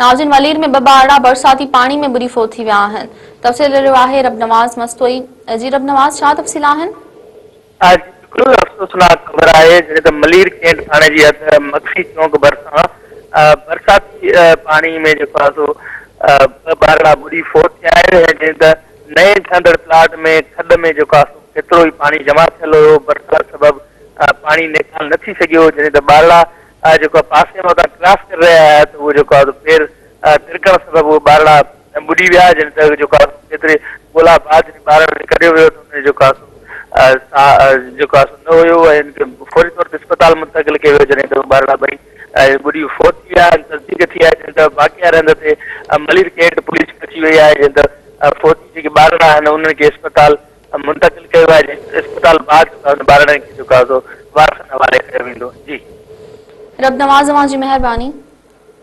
ناظرين ملير ۾ ٻه ٻارڙا برساتي پاڻي ۾ ٻڏي فوت ٿي ويا آهن. تفصيل ڏئي رهيو آهي ربنواز مستوئي. جي ربنواز ڇا تفصيل آهن؟ جي بلڪل افسوسناڪ خبر آهي جڏهن ته ملير ڪينٽ ٿاڻي جي حد مگسي چونڪ ڀرسان برساتي پاڻي ۾ جيڪو آهي سو ٻه ٻارڙا ٻڏي فوت ٿيا آهن ۽ جڏهن ته نئين ٺهندڙ پلاٽ ۾ کڏ ۾ جيڪو آهي سو ڪيترو ئي پاڻي جمع ٿيل هيو برسات سبب پاڻي نيڪال نه ٿي سگهيو جڏهن ته ٻارڙا جيڪو پاسي مان اتان ڪراس ڪري رهيا هيا ته اهو جيڪو آهي سو پير ترڪڻ سبب اهي ٻارڙا ٻڏي ويا جن ته جيڪو آهي سو ڪيتري ڳولا بعد جڏهن ٻارڙن کي ڪڍيو ويو ته انهن جو جيڪو آهي سو ساهه جيڪو آهي سو نه هيو ۽ ان کي فوري طور تي اسپتال منتقل ڪيو ويو جڏهن ته ٻارڙا ٻئي ٻڏي فوت ٿي ويا ۽ تصديق ٿي آهي جڏهن ته واقعي واري هنڌ تي ملير ڪينٽ پوليس پهچي وئي آهي جڏهن ته فوتي جيڪي ٻارڙا آهن انهن کي اسپتال منتقل ڪيو آهي جنهن اسپتال بعد ٻارڙن کي جيڪو آهي سو وارثن حوالي ڪيو ويندو جي. رب نواز اوهان جي مهرباني.